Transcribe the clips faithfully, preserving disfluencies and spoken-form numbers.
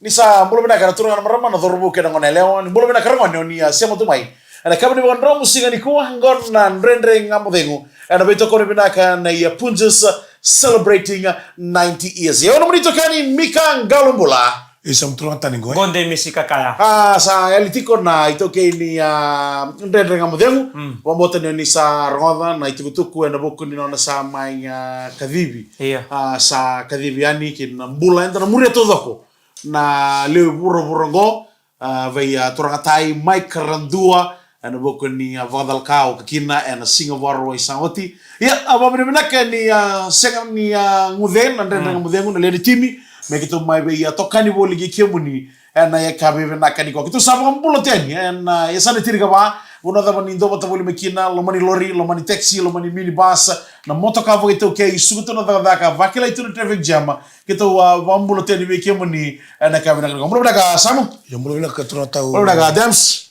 Ni sa bula vinaka na turaga na marama, na cauravou kei na gone yalewa, ni bula vinaka na gone o ni a sema tu mai. Ena kava ni vakadromu siga nikua, qo na Dredre Ga Mo Cegu. Ena veitokoni vinaka na ia Punjas celebrating ninety years. Ia o nomuni itokani Mika Qalobula. Isa, mo turaga tani qo, e? Qo de Misi Kakaya. A, sa yali tiko na itaukei ni, a, Dredre Ga Mo Cegu. Mm. Vakabauta ni o ni sa rogoca na itukutuku ena vuku ni nona sa mai, a, kacivi. Ia. A, sa kacivi yani ki na bula eda na muria taucoko. Na lewe vuravura qo, a, vei, a, turaga tai Mike Radua, ena vuku ni, a, vakacalaka oka kina ena Siga Vakarauwai sa oti. Ia, a, vakavinavinaka ni, a, sega ni, a, guce na Dredre Ga Mo Cegu, na lewe ni timi, me keitou mai vei, a, tokani voli kei kemuni ena yakavi vinaka nikua. Keitou sa vakabula tu yani ena, a, yasana tinikava, vanua cava ni dua vata voli mai kina, loma ni lori, loma ni taxi, loma ni minibus, na motoka vakaitaukei, suka tu na cakacaka, vakilai tu na traffic jam. Keitou, a, vakabula tu yani vei kemuni ena yakavi vinaka nikua. Bula vinaka Samu. Ia, bula vinaka turaga tau. Bula vinaka Dems.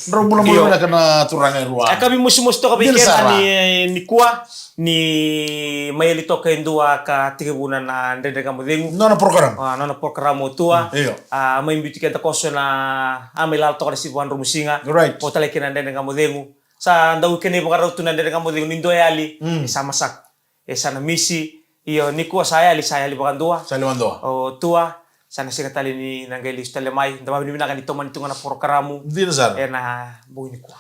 Drau bula, bula vinaka na turaga e rua. Yakavi mosimosi toka vei keda ni, nikua, ni mai yali toka e dua ka tekivuna na Dredre Ga Mo Cegu. Nona program. A, nona program o Tua. Mm, io. A, mai biuti keda koso na, a, mai lala toka na siga Vakarauwai. Right. O talai kina na Dredre Ga Mo Cegu. Sa dau kena ivakarau tu na Dredre Ga Mo Cegu ni dua e yali. Mm. E sa masaku. E sa na misi, io, nikua sa yali, sa yali vakadua. Sa yali vakadua. O Tua, sa na sega tale ni na qai lesu tale mai, da vakavinavinaka ni tomani tu ga na porokaramu. Dina sara. Ena bogi nikua.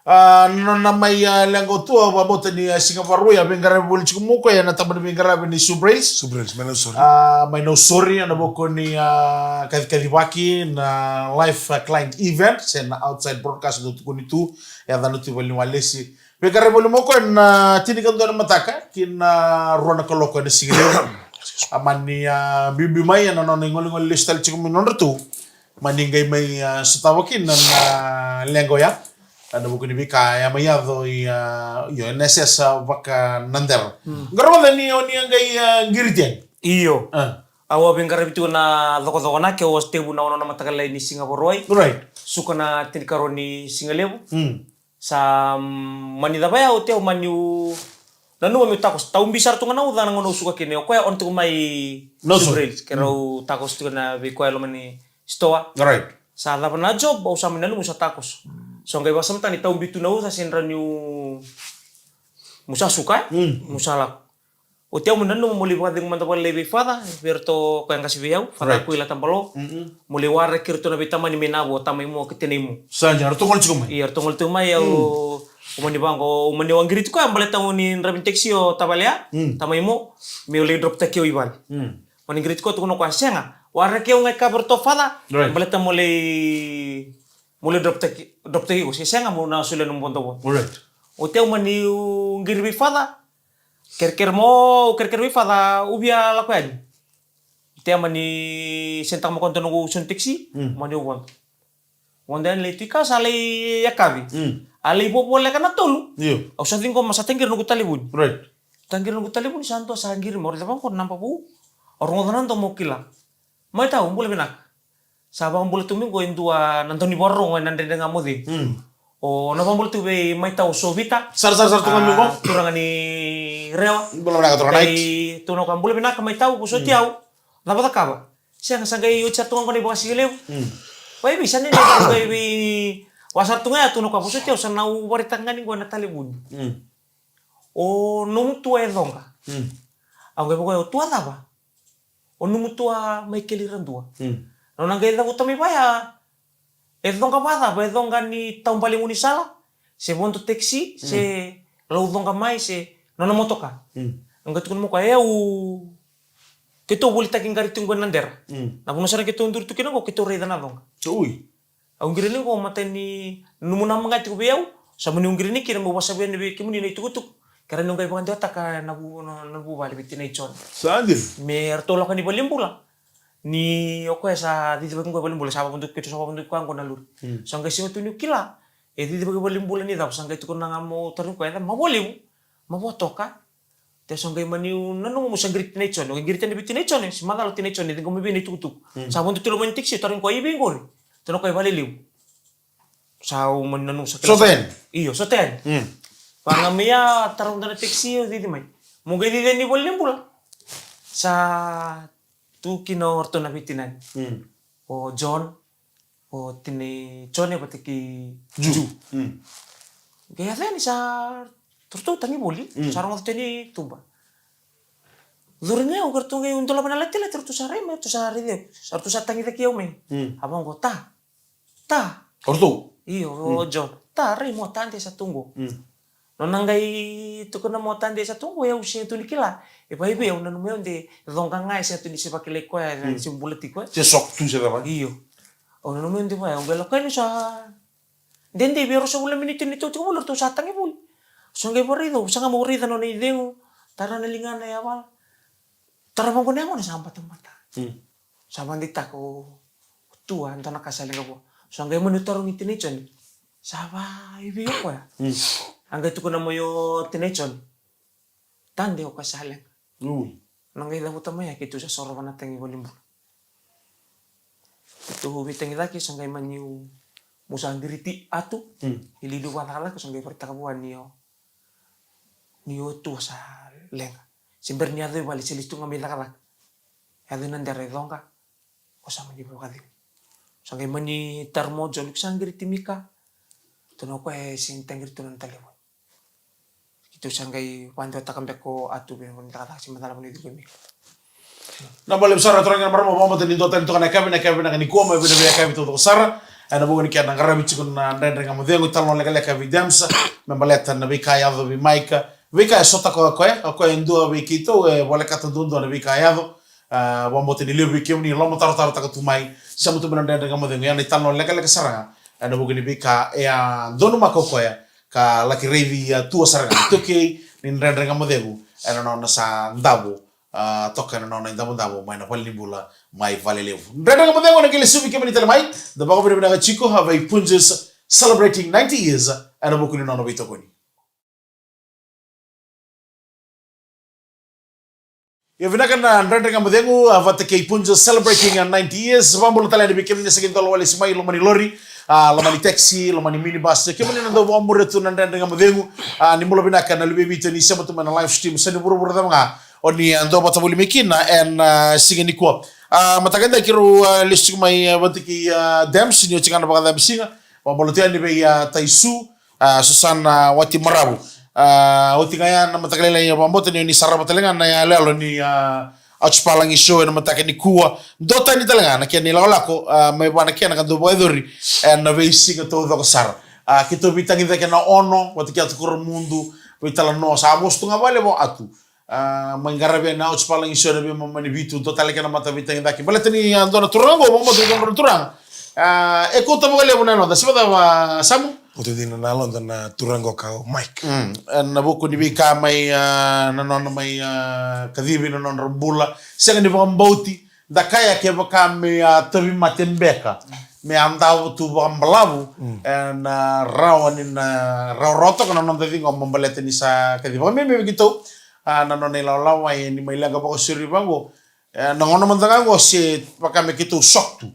A, na, na mai, a, leqa o Tua, vakabauta ni, a, Siga Vakarauwai, a veiqaravi voli tiko mai o koya ena taba ni veiqaravi ni Subrails. Subrails, mai Nausori. A, mai Nausori, ena vuku ni, a, kacikacivaki na live, a, client event, se na outside broadcast dau tukuni tu, e yacana tu i valeniwalesi. Veiqaravi voli mai o koya ena tinikadua na mataka ki na rua na kaloko ena siga levu. A mani, a, biubiu mai ena nona igolegole lesu tale tiko mai nodratou. Mani qai mai, a, sotava kina na leqa oya. Ena vuku ni veika e a mai yaco i, a, io, ena yasayasa vaka Nadera. Mm. Qaravi ni o ni a qai, a, qiriti yani. Io. A. Au a veiqaravi tiko na cokocoko na ke, au a tekivu na ono na mataka lailai ni Siga Vakarauwai. Right. Suka na tinikarua ni siga levu. Mm. Sa, mm, mani cava ya, oti au mani u, nanuma meu takoso, tau bi sara tu ga na uca na gauna au suka kina, o koya o na tiko mai Nausori. Subrails, ke rau takoso tiko na vei koya loma ni sitoa. Right. Sa cava na job, au sa mani nanuma au sa takoso. So qai vakasamataka ni tau bi tu na uca, se drau niu, meu sa suka, e? Mm. Meu sa lako. Oti au mo nanuma mo lai vakacegu mada vakalailai vei Father, vei iratou o koya qase vei au, Father Kuila Tabalo. Mm-mm. Mo lai waraki iratou na veitamani mai Navo, tamai Mo kei tinai Mo. Sa dina, ratou gole tiko mai. Ia, ratou gole tiko mai, au, au mani vaqo, au mani waqiriti koya, baleta au ni draiva ni taxi o tavalea, tamai Mo, meu lai drop taki au i vale. Mm. Mani qiriti koya, tukuna o koya, sega, waraki au ga e ka vei iratou Father, baleta mo lai, mo lai drop taki, drop taki iko, se sega mo na solia nomu vodovodo. Right. Oti au mani qiri vei Father, kerekere mo, kerekere vei Father, au via lako yani. Oti au mani senitaka mai koya dua noqu sau ni taxi, mani au vodo. Vodo yani lai tu i ka sa lai yakavi. Mm. A lai vovoleka na tolu. Io. Au sa ciqoma sa taqiri noqu talevoni. Right. Taqiri noqu talevoni sa dua sa qiri mai, au raica vaqo na naba vou. Au rogoca na domo au kila. Mai tau, bula vinaka. Sa vakabula tu mai qo e dua na daunivakarorogo ena Dredre Ga Mo Cegu. Mm. O na vakabula tu vei mai tau Sovita. Sara, sara, sara, tu ga mai qo. A, turaga ni Rewa. Bula vinaka turaga Nait. Qai tukuna o koya bula vinaka mai tau, vosoti au. Cava cakava? Sega, sa qai oti sara tu ga qo na ivakasigalevu. Mm. Vei, vei, sa nini, vei, vei, vei, wa sara tu ga ya, tukuna o koya vosoti au, sa na u vakaraitaka ga ni qo ena talevoni. Mm. O nomu tua e Coqa. Mm. Au qai vaka o tua cava? O nomu tua Maikeli Radua. Mm. Nona qai cavuta mai vaya. E Coqa vakacava? E Coqa ni taubale gaunisala, se vodo taxi, se lau Coqa mai, se nona motoka. Mm. Au qai tukuna mai o koya, e au, keitou volitaki qari tiko qo e Nadera. Mm. Na vanua sara keitou duri tu kina qo, keitou raica na Coqa. Ui. Au qiri ni qo matai ni nomu na maga tiko vei au, sa mani au qiri ni kina meu vasavi yani vei kemuni na itukutuku. Ke rawa niu qai vakadewataka na vu, na, na vuvale vei tinai Jone. Sa dina. Me ratou lako yani valenibula. Ni o koya sa cicivaki qo e valenibula, sa vakaduki keitou, sa vakaduki koya qo na lori. Mm. Sa qai sega tu niu kila e cicivaki valenibula ni cava, sa qai tukuna ga meu tarogi koya, e cava, mavoa levu, mavoa toka. Te so qai mani nanuma meu sa qiriti tinai Jone, qiriti yani vei tinai Jone, se macala o tinai Jone, ciqoma mai vei na itukutuku. Mm. Sa vodo tu loma ni taxi, tarogi koya i vei qori. Tukuna o koya e valelevu. Sa au mani nanuma sa kila. Sota yani. Io, sota yani. Mm. Vaka ga mai ya, tarogi na taxi, au cici mai. Meu qai cici yani valenibula. Sa tu kina o ratou na veitinani. Mm. o John, o tinai John e vata kei Ju. Ju. Mm. Qai yaco yani sa ratou tagi voli, mm, sa rogoca tu yani tuba. Curu ga au, ratou qai dolava na latilati, ratou sa rai mai, ratou sa rai cake, sa ratou sa tagi cake au mai. Mm. A vaqo, ta. Ta. O ratou? Io, o, mm, John. Ta, rai mo, ta de sa tu qo. Mm. Nona qai tukuna mo ta de sa tu qo, e au sega tu ni kila. E vakaevei, au nanuma au de coqa ga, e sega tu ni se vakilai koya, mm, se bula tiko. Se shock tu se cava? Io. Au nanuma au de vaya, au qai lako yani sa dede vei rau sa vula miniti ni tau tiko voli, ratou sa tagi voli. Sa qai vakaraica, au sa ga mau raica nona icegu, tara na ligana, yavala. Tara vaqo na yagona sa batabata. Mm. Sa vakadeitaka o Tua, dua na ka sa leqa vua. Sa qai mani tarogi tinai John. Sa vakaevei o koya? Mm. A qai tukuna mai o tinai John. Ta de o koya sa leqa. Ui. Na qai cavuta mai ya keitou sa sorova na tagi valenibula. Keitou veitagi cake, sa qai mani u, meu sa qiriti Atu. Mm. I liuliu vakacakacaka, sa qai vakaraitaka vua ni o, ni o Tua sa leqa. Se bera ni yaco i vale, se lesu tu ga mai cakacaka. Yaco i na dera e coqa. Ko sa mani vakacegu. Sa qai mani tara mo John, ko sa qiriti Mika. Tukuna o koya e sega ni taqiri tu na nona talevoni. Keitou sa qai vakadewataka beka o Atu vei na cakacaka, se macala vua ni curu ko Mika. Naka vakalevu sara turaga na marama, vakabauta ni dua tani toka na yakavi, na yakavi vinaka nikua, mai vei na veiyakavi taucoko sara. Ena vuku ni kena qaravi tiko na Dredre Ga Mo Cegu, italanoa lekaleka vei Dems me baleta na veika e yaco vei Maika. Veika e sotava o koya, o koya e dua vei keitou e volekata duadua na veika e yaco. A, vakabauta ni levu vei kemuni e lomatarotaro tu mai, sema tu mai na Dredre Ga Mo Cegu, ia na italanoa lekaleka sara ga ena vuku ni veika e a donumaka o koya, ka laki raici a Tua sara ga. Itakei ni Dredre Ga Mo Cegu ena nona sa davo, a, toka ena nona idavodavo mai na valenibula mai Valelevu. Dredre Ga Mo Cegu ena qai lesu vei kemuni tale mai. Da vakavinavinaka tiko, a, vei Punjas celebrating ninety years ena vuku ni nona veitokoni. Ia vinaka na Dredre Ga Mo Cegu, a, vata kei Punjas celebrating, a, ninety years. Vakabula tale yani vei kemuni na sega ni dau lako lesu mai, loma ni lori, a, loma ni taxi, loma ni minibus. Kemuni na dau vakamuria tu na Dredre Ga Mo Cegu, a, ni bula vinaka na luve i Viti, ni sema tu mai na live stream, se ni vuravura cava ga o ni a dau vata voli mai kina ena, a, siga nikua. A, mataka edai keirau, a, lesu tiko mai, a, vata kei, a, Dems, ni oti ga na vakacava siga. Vakabula tu yani vei, a, Taisu, a, Susana Watimaravu. A, oti ga ya na mataka lailai, a, vakabauta ni o ni sarava tale ga na yaloyalo ni, a, Autipalagi Show ena mataka nikua. Dua tani tale ga na kena ilakolako, a, mai vua na kena ka dau vakayacori ena veisiga taucoko sara. A, keitou veitagicaki ena Ono, vata kei Atu Koromudu, veitalanoa sa vosa tu ga vakalevu o Atu. A, mai qaravi ena Autipalagi Show ena veimama ni vitu, dua tale kena mataveitagicaki. Baleta ni, a, dua na turaga qo, vakabauta ni dua na turaga. A, e kauta vakalevu na yaloda, se vakacava Samu? Kauta dina na yaloda na turaga qo ka o Mike. Mm, ena vuku ni veika mai, a, na nona mai, a, kacivi na nodra bula. Sega ni vakabauti, da kaya kevaka me a tauvimate beka, me a davo tu vakabalavu, mm, ena rawa ni na rawarawa toka na noda ciqoma baleta ni sa kacivi. Vakabibi vei keitou, a, na nona ilawalawa, e ni mai leqa vakasauri vaqo. E, na gauna mada ga qo se vaka me keitou shock tu.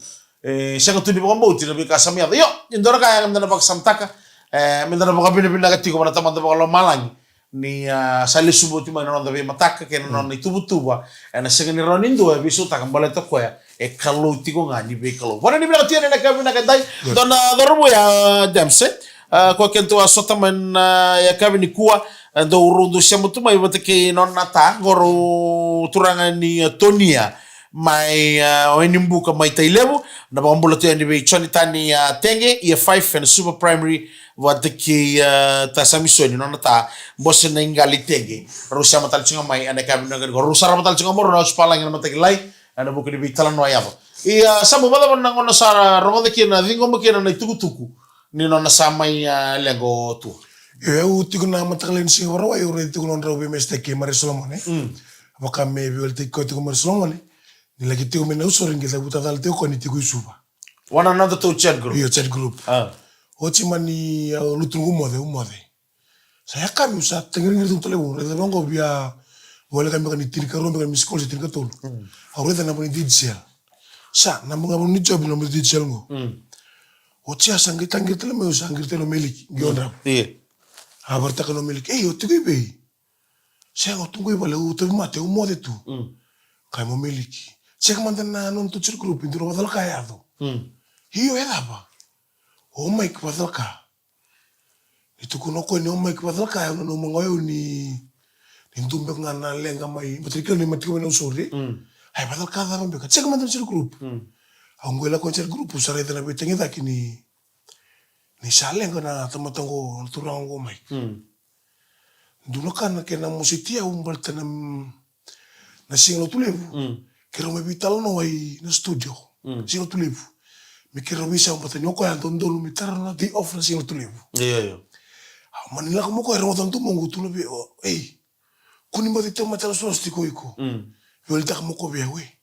E, sega tu ni vakabauti na veika sa mai yaco. Io, e dua na ka ya meda na vakasamataka, e, meda na vakavinavinaka tiko vua na Tamada Vakalomalagi ni, a, sa lesu bau tu mai na noda veimataka kei na, mm, nona ituvatuva. Ena sega ni rawa ni dua e veisautaka baleta o koya e Kalou tiko ga ni veikalou. Vua na ni vinaka tu yani ena yakavi vinaka edai. Good. Dua na cauravou ya, Dems, e? A, ko keitou a sota mai na, a, yakavi nikua, a, dou rau dau sema tu mai vata kei nona ta, qo rau turaga ni, a, Tonia mai, a, Wainibuka mai Tailevu. Na vakabula tu yani vei Joni Tani, a, Tege, Year five ena Super Primary, vata kei, a, ta Samisoni, nona ta, Bose Naiqali Tege. Rau sema tale tiko ga mai ena yakavi vinaka nikua. Rau sarava tale tiko ga mai rau na Autipalagi ena mataka lailai ena vuku ni veitalanoa yaco. Ia, Samu, vakacava na gauna sa rogoca kina, ciqoma kina na itukutuku ni nona sa mai, a, leqa o Tua? Io, au tiko na mataka lailai ni siga Vakarauwai, au raica tiko na nodrau veimesitaki kei Maria Solomone. Mm. Vaka me veiwalitaki koya tiko Maria Solomone, ni laki tiko mai Nausori, qai cavuta cala tiko o koya ni tiko i Suva. Vua na nodatou chat group. Io, chat group. A. Oti mani, a, lutu noqu moce, au moce. Sa yakavi au sa tagiregerege tu tale, au raica vaqo via voleka beka ni tinikarua beka ni missed call se tinikatolu. Mm. Au raica na naba ni digicel. Sa, na naba ga ni job, na naba ni digicel qo. Mm. Oti ya sa qai tagiregerege tale mai, au sa qiri tale o Meliki, qi Odravu. Io. A vakaraitaka o Meliki, "Ei, o tiko i vei?" "Sega, au tu qo i vale, au tauvimate, au moce tu." Mm. Kaya mai o Meliki, "Check mada na nodatou chat group, e dua na vakacalaka e yaco." Mm. Io, e cava? O Mike Vacalaka. Ni tukuna o koya ni o Mike Vacalaka, au nanuma ga o yau ni, ni dua beka ga na leqa mai, baleta ni kila ni mai tiko mai Nausori. Mm. Ai, Vacalaka cava beka? Check mada na cell group. Mm. Au qai lako ena cell group, au sa raica na veitagicaki ni, ni sa leqa na tamata qo, na turaga qo o Mike. Mm. Dua na ka na kena mositi au baleta na, na Siga Lotulevu. Mm. Keirau mai veitalanoa ena studio. Mm. Siga Lotulevu. Me keirau veisau baleta ni o koya a dodonu me tara na day off na Siga Lotulevu. Io, io. A, mani lako mai o koya, rogoca na domoqu, tukuna vei au, "Ei, kua ni baci taumada tale soro tiko o iko." Mm. Veiwalitaka mai o koya vei au, e.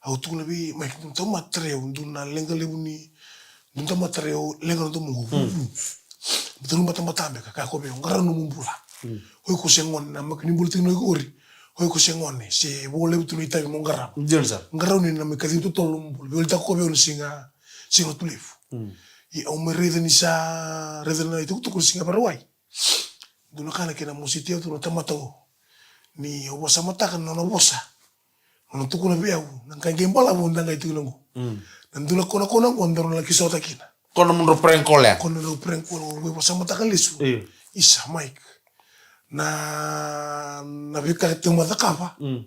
Au tukuna vei Mike, dua na tamata tara, au dua na leqa levu ni, dua na tamata tara, au leqa na domoqu. Mm. Vuvu. Baleta ni batabata beka, kaya o koya vei au, "Qarauna nomu bula." Mm. O iko se gone, na maka ni bula tiko na iko qori. O iko se gone, se vo levu tu na itavi mo qarava. Dina sara. Qarauna ni na mai kacivi totolo nomu bula. Veiwalitaka o koya vei au na Siga, Siga Lotulevu. Mm. Ia au mai raica ni sa, raica na itukutuku na Siga Vakarauwai. Dua na ka na kena mositi au tu na tamata qo. Ni au vakasamataka na nona vosa. Nona tukuna vei au, na qai, qai balavu da qai tukuna qo. Mm. Na dua na konakona qo daru na laki sota kina. Ko na nomudrau prank call ya? Ko na nodrau prank call qo, au vakasamataka lesu. Io. Isa, Mike. Na, na veika tou mai cakava. Mm.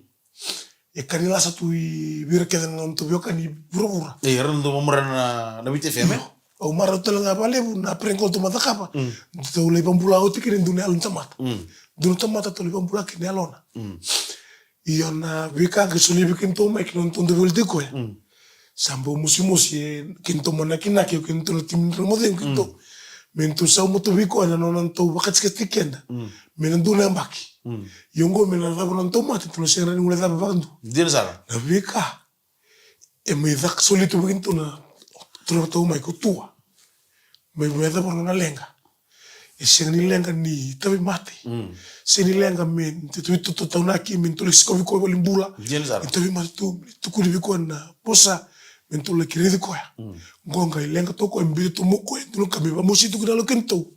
E ka ni lasa tu i vei ira kece na nodatou veiwekani vuravura. E, era na dau vakamuri na, na Viti F M, e? Io. Au marau tale ga vakalevu na prank call tou mai cakava. Mm. Tou lai vakabula oti kina e dua na yalo ni tamata. Mm. Dua na tamata tou lai vakabula kina na yalona. Mm. Io, na veika qai solia vei kedatou mai kina nodatou dau veiwalitaki koya. Mm. Sa bau mosimosi, e, kedatou mai nakinaki, kedatou na timi ni Ramacegu, kedatou. Mm. Me datou sauma tu vei koya na nodatou vakatikatikeda. Mm. Me na dua na yabaki. Mm. Io, qo me na cava na nodatou mate, tou na sega ni guilecava vakadua. Dina sara. Na veika e mai caka, solia tu vei kedatou na turaga tou mai ko Tua. Mai, mai cava na nona leqa. E sega ni leqa ni tauvimate. Mm. Sega ni leqa me datou veitataunaki, me datou laki sikovi koya i valenibula. Dina sara. Ni tauvimate tu, me tukuni vei koya na vosa, me datou laki raici koya. Mm. Qo qai leqa tu o koya, me biuta tu mai o koya e dua na ka me vakamositi tu kina na yalo kedatou.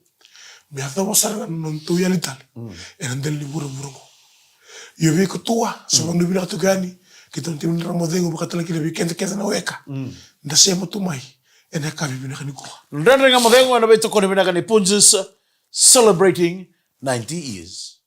Me yacova sara ga na nodatou yali tale. Mm. Ena dela ni vuravura qo. Io, vei keitou, sa, mm, vakanuinui vinaka tu yani, keitou na timi ni Ramacegu, vaka tale kina vei keda kece na weka. Mm. Da sema tu mai ena yakavi vinaka nikua. Dredre Ga Mo Cegu ena veitokoni vinaka ni Punjas, celebrating ninety years.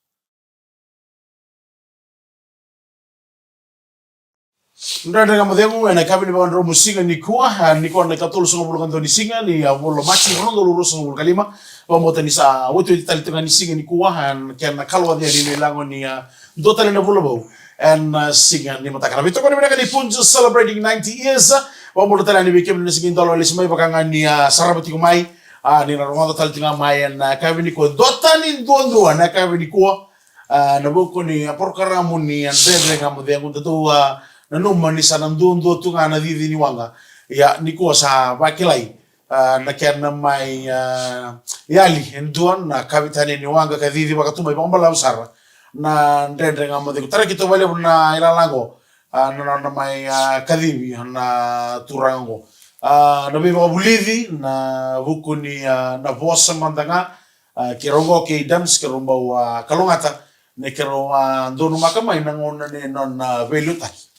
Dredre Ga Mo Cegu ena yakavi ni vakadromu siga nikua, a, nikua na ikatolusagavulu ka dua ni siga ni, a, vula o Maji, rua na udolu ruasagavulu ka lima. Vakabauta ni sa otioti tale tu ga ni siga nikua, a, kena kalou yani na ilago ni, a, dua tale na vula vou. Ena, a, siga ni mataka, na veitokoni vinaka ni Punjas celebrating ninety years. Vakabauta tale yani vei kemuni na siga ni dolo e lesi mai, vaka ga ni, a, sarava tiko mai, a, ni na rogoca tale tiko ga mai ena yakavi nikua. Dua tani duadua na yakavi nikua. A, na vuku ni, a, porokaramu ni, a, Dredre Ga Mo Cegu, datou, a, nanuma ni sa na duadua tu ga na cici ni waqa. Ia, nikua sa vakilai, a, na kena mai, a, yali e dua na kavetani ni waqa ka cici vaka tu mai vakabalavu sara na Dredre Ga Mo Cegu. Tara keitou vakalevu na ilala qo, a, na, na, na mai, a, kacivi na turaga qo. A, na veivakavulici, na vuku ni, a, na vosa mada ga, a, keirau qo kei Dams, keirau bau, a, kalougata, ni keirau, a, donumaka mai na gauna ni nona, a, veiliutaki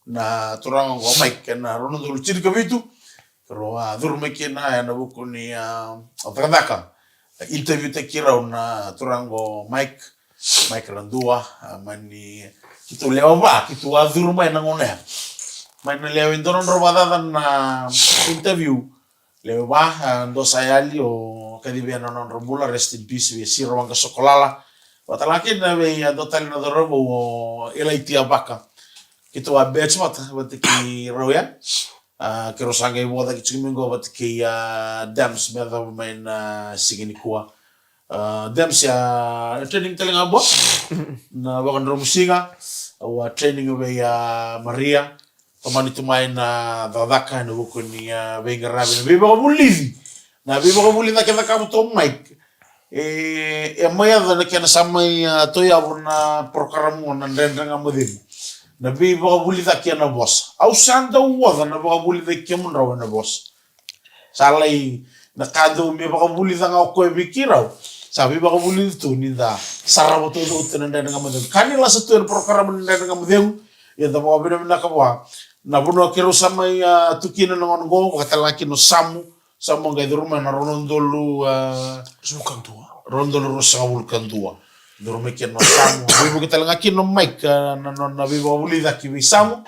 na turaga qo Mike, ena rua na udolu tinikavitu, keirau, a, curu mai kina ena vuku ni, a, cakacaka. Interview taki rau na turaga qo Mike, Mike Radua, a, mani keitou lewe va, keitou a curu mai na gauna ya. Mai na lewe e dua na nodrau vakacaca na interview. Lewe va, a, dua sa yali o kacivia na nodra bula, rest in peace, vei Sira Waqa Sokolala. Vata tale ga kina vei, a, dua tale na cauravou o Elaitia Vaka. Keitou a batch vata, vata kei rau ya. A, keirau sa qai voca ki tiko mai qo vata kei, a, Dams me yacova mai na siga nikua. A, Dams, a, training tale ga vua na vakadromu siga. Au a training vei, a, Maria. Tomani tu mai na cakacaka ena vuku ni, a, veiqaravi, na veivakavulici. Na veivakavulici cake cakava tu o Mike. E, e mai yaco na kena sa mai, a, toyavu na porokaramu na Dredre Ga Mo Cegu. Na veivakavulici cake ena vosa. Au sa dau oca na vakavulici cake kemudrau ena vosa. Sa lai na ka dau me vakavulica ga o koya vei keirau. Sa veivakavulici tu ni da sarava tu, tu, tu na Dredre Ga Mo Cegu. Ka ni lasa tu ena porokaramu na Dredre Ga Mo Cegu. Ia da vakavinavinaka vua. Na vanua keirau sa mai, a, tu kina na gauna oqo, vakatalega kina o Samu. Samu a qai curu mai na rua na udolu, a, Ruasagavulu ka dua. Rua na udolu ruasagavulu ka dua. Curu mai kina o Samu. Veivuke talega kina o Mike, a, na nona veivakavulici cake vei Samu.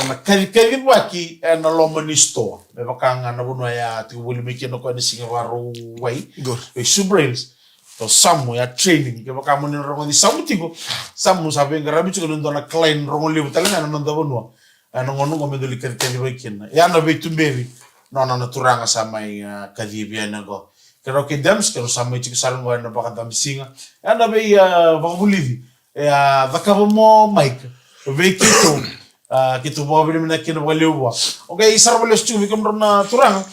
Ena kacikacivaki ena loma ni sitoa. Me vaka ga na vanua e a tiko voli mai kina o koya ena Siga Vakarauwai. Qori. Vei Subrails. O Samu e a training. Kevaka mo ni rogoci Samu tiko. Samu sa veiqaravi tiko ena dua na client rogo levu talega ena noda vanua. Ena gauna oqo me dau lai kacikacivaki kina. Ia na veituberi, nona na turaga sa mai, a, kacivi yani oqo. Keirau kei Dems, keirau sa mai tiko sara oqo ena vakacabisiga. Ia na vei, a, vakavulici e a cakava mai o Mike vei keitou. A, keitou vakavinavinaka kina vakalevu vua. Okay, sa ra vakalesu tiko vei kemudrau na turaga.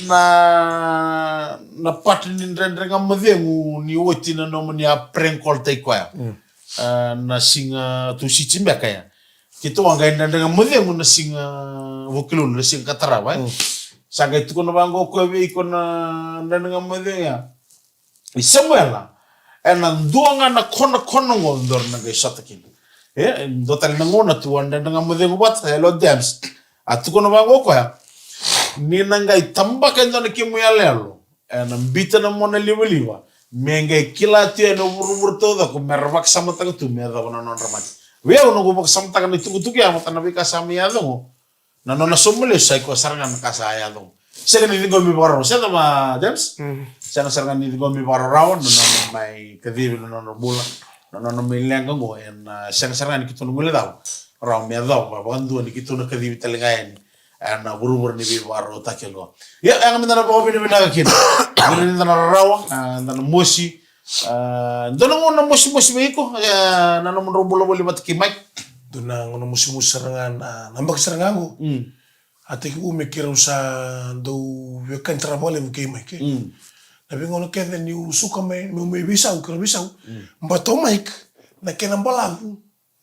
Na, na part ni Dredre Ga Mo Cegu ni oti na nomuni a prank call-taki koya. Mm. A, na siga Tusiti beka ya. Keitou a qai Dredre Ga Mo Cegu na siga Vukelulu, na siga ka tarava, e. Mm. Sa qai tukuna vaqo o koya vei iko na Dredre Ga Mo Cegu ya. I Samuela, ena dua ga na konakona oqo dou na qai sota kina. E, dua tale na gauna tu a Dredre Ga Mo Cegu vata, yalo Dems. A tukuna vaqo o koya. Ni na qai tabaka e dua na kemu yaloyalo. Ena biuta na mona livaliva. Me qai kila tu yani o vuravura taucoko, me ra vakasamataka tu, me yacova na nodra mate. Vei au noqu vakasamataka na itukutuku ya, vata na veika sa mai yaco oqo. Na nona sauma lesu sa i koya sara ga na ka sa yaco. Sega ni ciqomi vakarau. Sega ma, James? Mm. Sega sara ga ni ciqomi vakarau na nona mai kacivi na nona bula. Na nona mai leqa oqo, ena, a, sega sara ga ni keitou na guilecava. Rawa me yacova vakadua ni keitou na kacivi tale ga yani. Ena vuravura ni veivakarautaki oqo. Ia, e ga me da na vakavinavinaka kina. Vina ni da na rarawa, a, da na mosi. A, dua na gauna mosimosi vei iko, e, na nomudrau bula voli vata kei Mike? Dua na gauna mosimosi sara ga na, na baki sara ga oqo. Mm. A tekivu me keirau sa dau veiwekani tara vakalevu kei Mike, e. Mm. Na veigauna kece niu suka mai, meu mai veisau, keirau veisau. Mm. But o Mike, na kena balavu,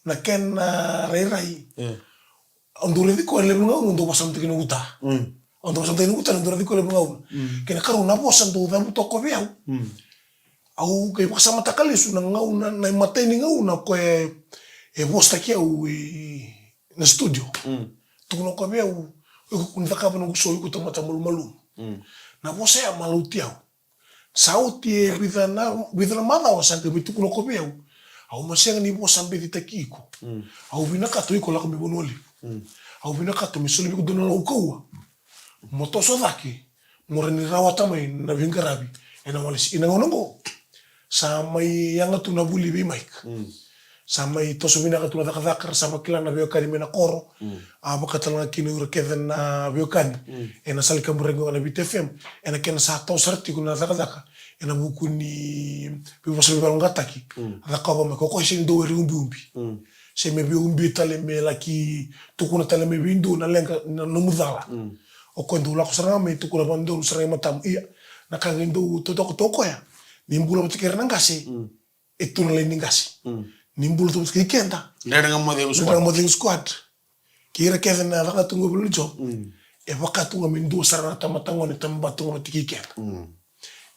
na kena rairai. Mm. Au dau raici koya levu na gauna, au dau vakasamataki na uta. Mm. Au dau vakasamataki na uta, au dau raici koya levu na gauna. Mm. Kena karua na vosa dau cavuta o koya vei au. Mm. Au qai vakasamataka lesu na gauna, na imatai ni gauna o koya e, e vosataki au e, na studio. Mm. Tukuna o koya vei au, o iko kua ni cakava noqu show, o iko tamata malumalumu. Mm. Na vosa ya malauti au. Sa oti e vica na, vica na macawa sa qai mai tukuna o koya vei au. Au ma sega ni vosa becitaki iko. Mm. Au vinakata o iko lako mai Vanua Levu. Mm. Au vinakata me soli vei iko dua na kaukauwa. Mo toso cake, mo rawa ni rawata mai na veiqaravi ena Walesi. Ena gauna oqo, sa mai yaga tu na vuli vei Mike. Mm. Sa mai toso vinaka tu na cakacaka, ra sa mai kila na veiwekani mai na koro. Mm. A vakatalega kina o ira kece na veiwekani. Mm. Ena sala ni kaburaki oqo na Viti F M. Ena kena sa tau sara tiko na cakacaka. Ena vuku ni veivosa veivakayaloqaqataki. Mm. A cakava mai ko koya sega ni dau eri ubiubi. Mm. Se me veiubi tale me laki tukuna tale mai vei dou na leqa na nomu cala. Mm. O koya dau lako sara ga mai tukuna vakadodonu sara ga i matamu. Ia, na ka qai dau totoka tu o koya. Ni bula vata kei ira na qase. Mm. E tu na laini ni qase. Mm. Ni bula tu vata kei keda. Dredre Ga Mo Cegu Squad. Dredre Ga Mo Cegu Squad. Kei ira kece na caka tu ga vei Lolo Job. Mm. E vaka tu ga me dua sara na tamata gone, tamata tu ga vata kei keda. Mm.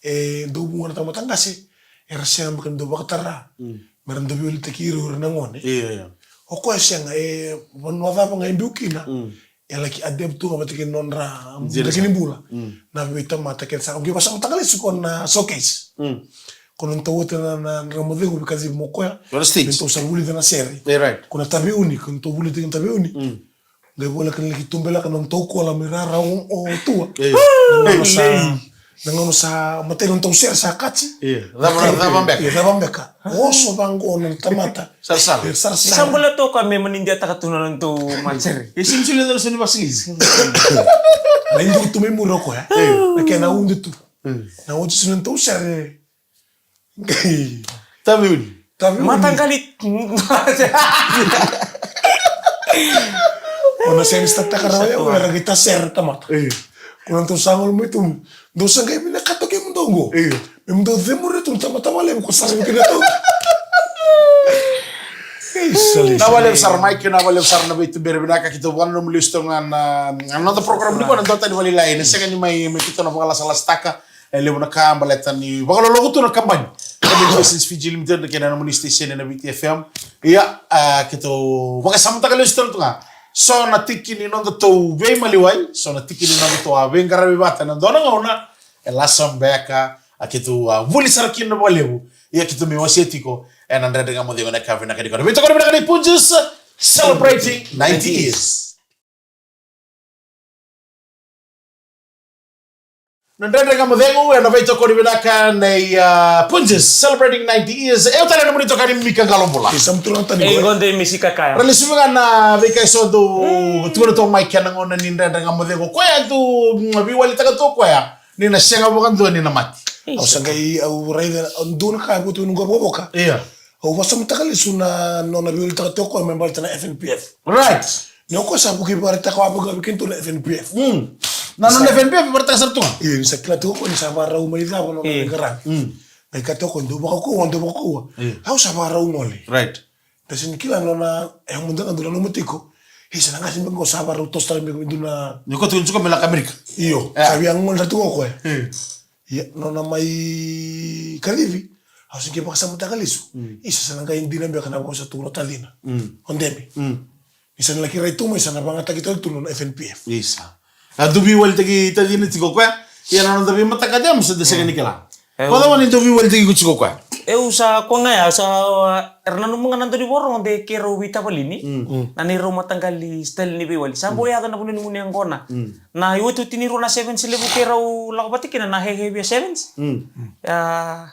E dau vuqa na tamata qase, era sega beka ni dau vakatara. Mm. Me ra dau veiliutaki ira o ira na gone. Io, io. O koya sega, e vanua cava ga e biu kina. Mm. E laki adapt tu ga vata kei na nodra, dina, draki ni bula. Mm. Na veitamata kece sara. Au qai vakasamataka lesu ko na showcase. Mm. Ko na nodatou oti na, na, na Dredre Ga Mo Cegu, veikacivi mai o koya. Ko na stage. Nodatou sa vulica na sere. E, right. Ko na Taveuni, ko nodatou vulica na Taveuni. Mm. Qai voleka ni laki tubelaka na nodatou kola mai rara o, o tua. E. Na gauna sa, na gauna sa matai na nodatou sere sa kati. E. Cava, cava beka? E, cava beka? Oso vaqo na tamata. Sarasara. E, sarasara. Sa bula toka me mani diataka tu na nodatou matasere. E sega ni solia na nodatou ni vasilisi. Na iduru tu mai muri o koya. E. Na kena udu tu. Mm. Na oti su na nodatou sere. Taveuni. Taveuni. Mataqali. O na sega ni stataka rawa ya, o era qai tasere tamata. Io. Ko na nodatou sa gole mai tu. Dou sa qai vinakata kemudou qo. Io. Me mudou cemuri tu na tamata vakalevu ko sara vei kemudou. Io, sali, sali. Vinaka vakalevu sara Mike, vinaka vakalevu sara na veituberi vinaka, keitou vaka na nomu lesu tu ga na, na noda program ni ko na dua tani valailai. Na sega ni mai, mai keitou na vakalasalasataka. E levu na ka baleta ni vakalologo tu na kabani. Kabani Business Fiji Limited, na kena nomuni station ena Viti F M. Ia, a, keitou vakasamataka lesu tale tu ga. So na tiki ni nodatou veimaliwai, so na tiki ni nodatou a veiqaravi vata ena dua na gauna, e lasa beka, a keitou a vuli sara kina vakalevu, ia keitou mai wasea tiko ena Dredre Ga Mo Cegu ena yakavi vinaka nikua. Na veitokoni vinaka nei Punjas, celebrating ninety years. Na Dredre Ga Mo Cegu, ena veitokoni vinaka nei, ah, Punjas, celebrating ninety years. E au tale na nomuni itokani Mika Qalobula. Isa, mo tukuna tani. E qo. Qo dei Misi Kakaya. Ra lesu vei ga na veika eso dou tukuna tu mai kena gauna ni Dredre Ga Mo Cegu. Koya tu, mm, veiwalitaka tu koya ni na sega vakadua ni na mate. Isa. Au sa qai, au raica, au dua na ka e vutu ni qo vokavoka. Ia. Au vasamataka lesu na nona veiwalitaka tu koya me baleta na F N P F. Right. Ni o koya sa vuki vakaraitaka vakavinaka vei keitou na F N P F. Mm. Na nona F N P F vakaraitaka sara tu ga. Io, ni sa kila tiko o koya ni sa vakarau mai cava nona veiqaravi. Mm. Qai kaya tiko o koya, dou vakaukauwa, dou vakaukauwa. Io. Au sa vakarau gole. Right. Da sega ni kila nona, e mudu ga dou nanuma tiko. E sa na qase beka qo sa vakarau toso tale beka me dua na. Ni ko tiko ni tiko me lako Amerika. Io, sa via gole tale tiko o koya. Io. Ia, nona mai kacivi, au sa qai vakasamataka lesu. Mm. Isa, sa na qai dina beka na vosa tukuna o tacina. Mm. O Demi. Mm. Ni sa na laki rai tu mai, sa na vagataki tale tu nona F N P F. Isa. A dou veiwalitaki tacina tiko koya. Ia na noda veimataka Demi, sa da sega ni kila. E, o cava ni dou veiwalitaki iko tiko koya? E, au sa koya ga ya, au sa, era nanuma ga na dau ni vakarogo de keirau veitavalini. Mm. Na neirau mataqali style ni veiwali. Sa bau yaco na vanua ni gunu yaqona. Mm. Na iotioti ni rua na sevens levu keirau lako vata kina na Heavy Sevens. Mm. A,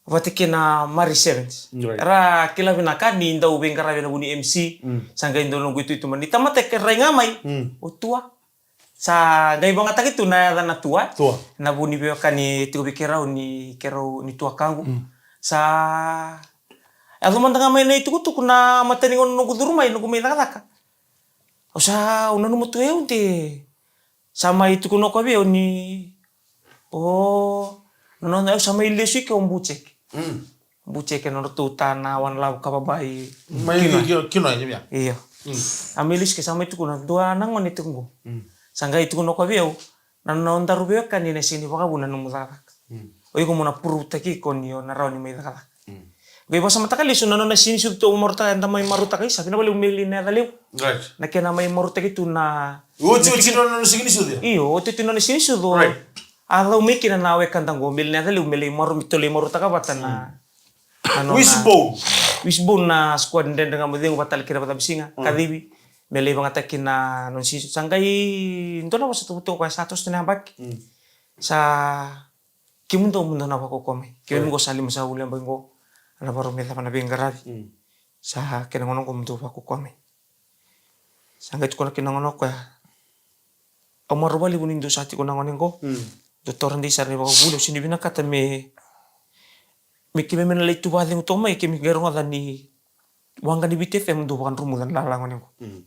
vata kina Mari Sevens. Right. Ra kila vinaka ni dau veiqaravi ena vu ni M C. Mm. Sa qai dau noqu ituituma ni tamata e rai ga mai. Mm. O Tua. Sa qai vagataki tu na yaca na Tua. Tua. Na vu ni veiwekani tiko vei keirau ni keirau ni tuakaqu. Mm. Sa yaco mada ga mai na itukutuku na mata ni gauna noqu curu mai, noqu mai cakacaka. Au sa, au nanuma tu e au de. Sa mai tukuna o koya vei au ni, o, nona, au sa mai lesu i ke o Buceke. Mm. Buceke nodratou ta na One Love kava bai. Mai kina, kina, kina, ia. Io. Mm. A mai lesu i ke sa mai tukuna, dua na gone tiko qo. Mm. Sa qai tukuna o koya vei au, na nodaru veiwekani na sega ni vakavuna na nomu cakacaka. Mm. O iko mo na puruvutaki iko ni o na rawa ni mai cakacaka. Mm. Qai vasamataka lesu na nona sega ni sucu tu, marautaka, eda mai marautaka, isa, vinaka vakalevu Meli na yaca levu. Right. Na kena mai marautaki tu na. Oti, oti na nona sega ni sucu. Io, oti, oti na nona sega ni sucu. Right. A cau mai kina na wekada qo, Meli na yaca levu, me lai maru, me tou lai marautaka vata na. Mm. Na nona Wishbone. Wishbone na squad Dredre Ga Mo Cegu vata tale kei na Vakacabasiga, mm, kacivi. Me lai vagataki na nona sega ni sucu. Sa qai dua na vosa tu, tu koya sa toso tu na yabaki. Mm. Sa Kemudou mo dou na vakaukauwa mai. Kemudou qo sa lima sagavulu na yabaki qo, na varau me cava na veiqaravi. Mm. Sa kena gauna qo mo dou vakaukauwa mai. Sa qai tukuna kina na gone o koya. Au marau vakalevu ni dou sa tiko na gone qo. Mm. Dou taura dei sara na ivakavuvuli, au sega ni vinakata me, me keimami na lai tu vakacegu toka mai, keimami qai rogoca ni waqa ni Viti F M, dou vakadromuca na lala gone qo. Mm.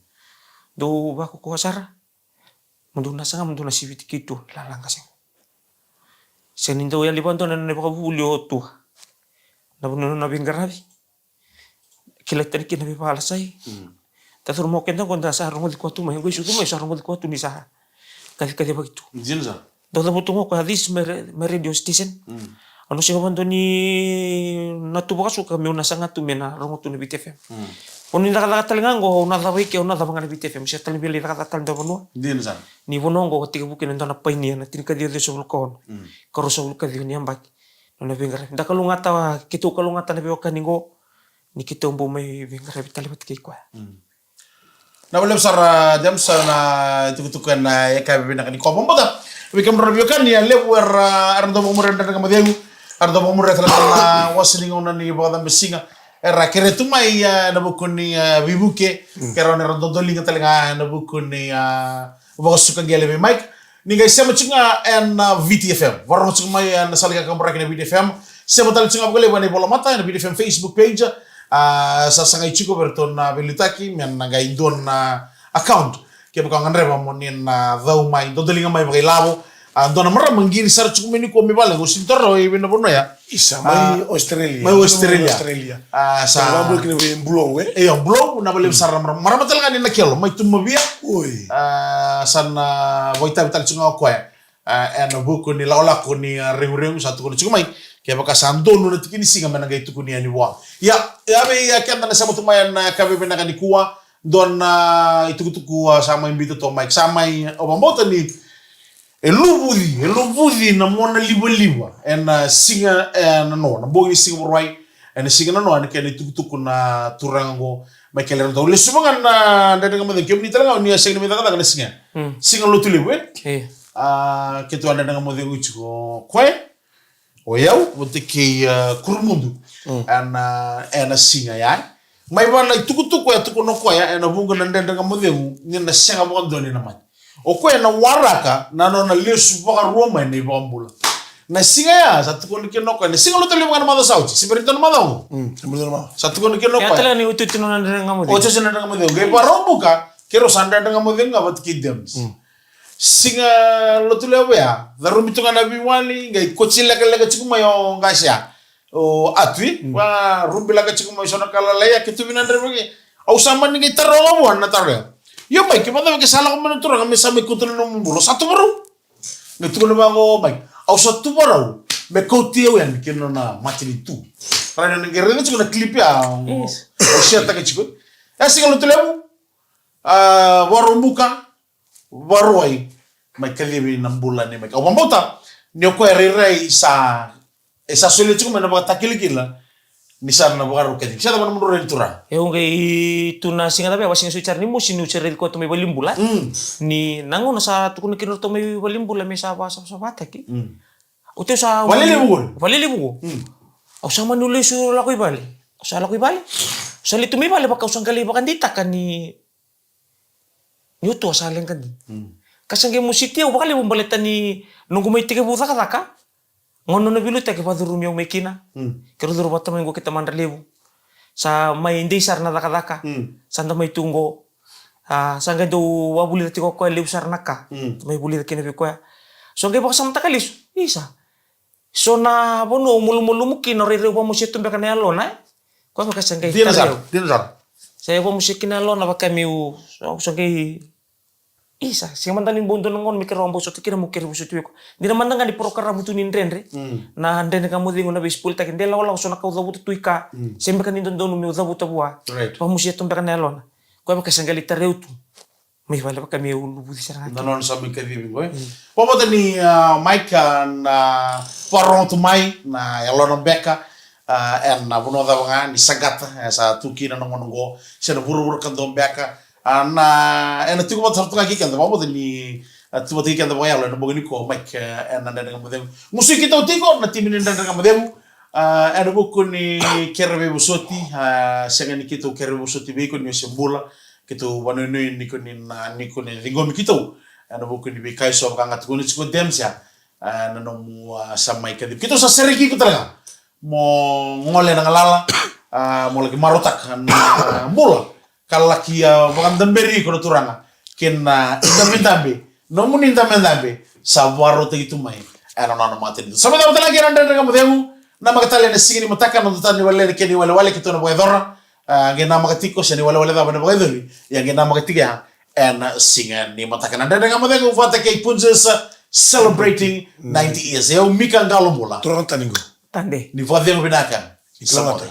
Dou vakaukauwa sara. Mo dou na saga mo dou na siviti keitou na lala qase qo. Sega ni dau yali vakadua na nona ivakavuvuli o Tua. Na vanua na nona veiqaravi. Kilai tani kina na veivakalasai. Mm. Da curu mai o keda qo da sa rogoci koya tu mai. Qo i sucu mai sa rogoci koya tu ni sa kacikacivaki tu. Dina sara. Dau cavuta ga o koya, this is my ra-, my radio station. Mm. Au na sega vakadua ni na tu vakasuka meu na saga tu me na rogo tu na Viti F M. Mm. Au ni cakacaka tale ga qo, au na cava i ke, au na cava ga na Viti F M. Sega tale ni via lai cakacaka tale dua vanua. Dina sara. Ni vanua qo, au tekivu kina e dua na painia na tinikaciwa ciwasagavulu ka ono. Mm. Ka ruasagavulu ka ciwa ni yabaki. Na nona veiqaravi. Da kalougata, keitou kalougata na veiwekani qo. Ni keitou bau mai veiqaravi tale vata kei koya. Mm. Na vakalevu sara, James, na itukutuku ena yakavi vinaka nikua. Vakabauta vei kemudrau na veiwekani, a levu era, era dau vakamuria na Dredre Ga Mo Cegu, era dau vakamuria tale na wasa ni gauna ni Vakacabasiga. Era kerea tu mai, e, ena vuku ni, e, veivuke, mm, ke rawa ni ra dodoliga tale ga ena vuku ni, e, vakasuka qele vei Mike. Ni qai sema tiko ga ena Viti F M. Vakarorogo tiko mai ena sala ni kakaburaki na Viti F M. Sema tale tiko ga vakalevu ena ivolamata, ena Viti F M Facebook page. A, sa sagai tiko vei iratou na veiliutaki me na qai dua na account. Kevaka o gadreva mo ni na cau mai, dodoliga mai vakailavo. A, dua na marama qiri sara tiko mai nikua mai vale, qo sini toro i vei na vanua ya. Isa, mai, a, Australia. Mai Australia. Mai Australia. A, sa. Sa vabula kina vei Bulou, e? Io, Bulou, na valevu sara na marama. Marama tale ga ni Nakelo, mai Tumavia. Oi. A, sa na vakaitavi tale tiko ga o koya. A, ena vuku ni lakolako ni, a, reguregu sa tukuni tiko mai. Kevaka sa donu na tiki ni siga me na qai tukuni yani vua. Ia, ia vei, ia keda na sema tu mai ena yakavi vinaka nikua. Dua na itukutuku, a, sa mai biuta tu o Mike, sa mai, au vakabauta ni e luvuci, e luvuci na mona livaliva ena siga, ena noa, na bogi ni siga Vakarauwai, ena siga nanoa, ena kena itukutuku na turaga oqo, Mike Keleretu. Lesu vaka ga na Dredre Ga Mo Cegu, kemuni tale ga ni a sega ni mai cakacaka na siga. Mm. Siga Lotulevu, e? E. A, keitou a Dredre Ga Mo Cegu tiko, o koya, o yau vata kei, a, Kurumudu. Mm. Ena, ena siga ya. Mai vua na itukutuku e tukuna o koya ena vuqa na Dredre Ga Mo Cegu ni na sega vakadua ni na mate. O koya ena waraka na nona lesu vakarua mai na iVakabula. Na siga ya sa tukuna kina o koya, na Siga Lotulevu ga na macawa sa oti, se bera ni dua na macawa oqo. Mm, se bera ni dua na macawa. Sa tukuna kina o koya. Ya tale ga ni oti tu na Dredre Ga Mo Cegu. Oti, oti na Dredre Ga Mo Cegu. Qai Vakaraubuka, keirau sa Dredre Ga Mo Cegu ga vata kei Dems. Mm. Siga Lotulevu ya, carubi tu ga na veiwali, qai koti lekaleka tiko mai o qase ya. O Atui, mm, varubilaka tiko mai so na ka lalai ya, keitou vinadre vaki. Au sa mani qai taroga vua na taro ya. Io Mike, vakacava ke sa lako mai na turaga me sa mai kauta na nomu bula, sa tu vakarau? Qai tukuna vaqo o Mike, au sa tu vakarau me kauti au yani ki na nona matanitu. Raica ni qai raica tiko na clip ya, au, yes, au share-taka tiko. E, Siga Lotulevu, a, Vakaraubuka, Vakarauwai, mai kacivi na bula nei Mike. Au vakabauta ni o koya e rairai sa, e sa solia tiko mai na ivakatakilakila ni sa na vakarau kacivi. Se cava na nomudrau rai ni turaga? E, au qai tu na siga cava ya, au a sega soti sara ni mosi niu se raici koya tu mai valenibula. Mm. Ni na gauna sa tukuna kina o ratou mai valenibula me sa vakasavasavataki. Mm. Oti au sa valelevu qo. Valelevu qo. Mm. Au sa mani lesu lako i vale. Au sa lako i vale. Au sa lai tu mai vale vaka au sa qai lai vakadeitaka ni ni o tua sa leqa dina. Mm. Ka sa qai mositi au vakalevu baleta ni noqu mai tekivu cakacaka. Gauna na veiliutaki vakacurumi au mai kina. Mm. Keirau curu vata mai qo kei Tama Dralevu. Sa mai dei sara na cakacaka. Mm. Sa da mai tu qo. A, sa qai dau vavulica tiko o koya, levu sara na ka. Mm. Mai vulica kina vei koya. So qai vakasamataka lesu. Isa. So na vanua au malumalumu kina, rairai au vakamosia tu beka na yalona, e? Koya vaka sa qai tarai au. Dina sara, dina sara. Sa vakamosia kina yalona vaka meu, au sa qai, isa, sega mada ni bau dua na gauna me keirau a bau sota kina meu keirau vosoti vei koya. Dina mada ga ni porokaramu tu ni Dredre. Mm. Na Dredre Ga Mo Cegu, na veisipoilitaki, de lakolako so na ka au cavuta tu i ka. Mm. Sega beka ni dodonu meu cavuta vua. Right. Vakamosia tu beka na yalona. Koya vaka sa qai lai tarai au tu mai vale vaka meu luvuci sara ga. Na nona sa mai kacivi qo, e? Mm. Vakabauta ni, a, Mike, a, na vakarorogo tu mai na yalona beka, a, ena vanua cava ga ni saqata, e sa tu kina na gauna qo, se na vuravura kadua beka, a, na, ena tiko vata sara tu ga kei keda, vakabauta ni, a, tu vata kei keda vakayalo ena bogi nikua, Mike, e, ena Dredre Ga Mo Cegu. Gusu i keitou tiko na timi ni Dredre Ga Mo Cegu, a, ena vuku ni kere veivosoti, a, sega ni keitou kere veivosoti vei iko ni o se bula, keitou vakanuinui ni ko ni na, ni ko ni ciqomi keitou. Ena vuku ni veika eso vaka ga tukuna tiko o Dems ya. A, na nomu, a, sa mai kacivi. Keitou sa sereki iko tale ga. Mo gole na galala, a, mo laki marautaka na bula. Ka laki, a, vakadaberi iko na Turaga. Kei na idabedabe. Nomuni idabedabe. Sa vakarautaki tu mai. Ena nona matanitu. Sa mai cava tale ga kei na Dredre Ga Mo Cegu. Namaka tale ena siga ni mataka, na noda tani wale, na kena iwalewale, keitou na vakayacora. A, qai namaka tiko se na iwalewale cava ena vakayacovi. Ia qai namaka tiko ya ena siga ni mataka. Na Dredre Ga Mo Cegu vata kei Punjas celebrating ninety years. E au Mika Qalobula. Turaga tani qo. Tade. Ni vakacegu vinaka. Ni sa mata.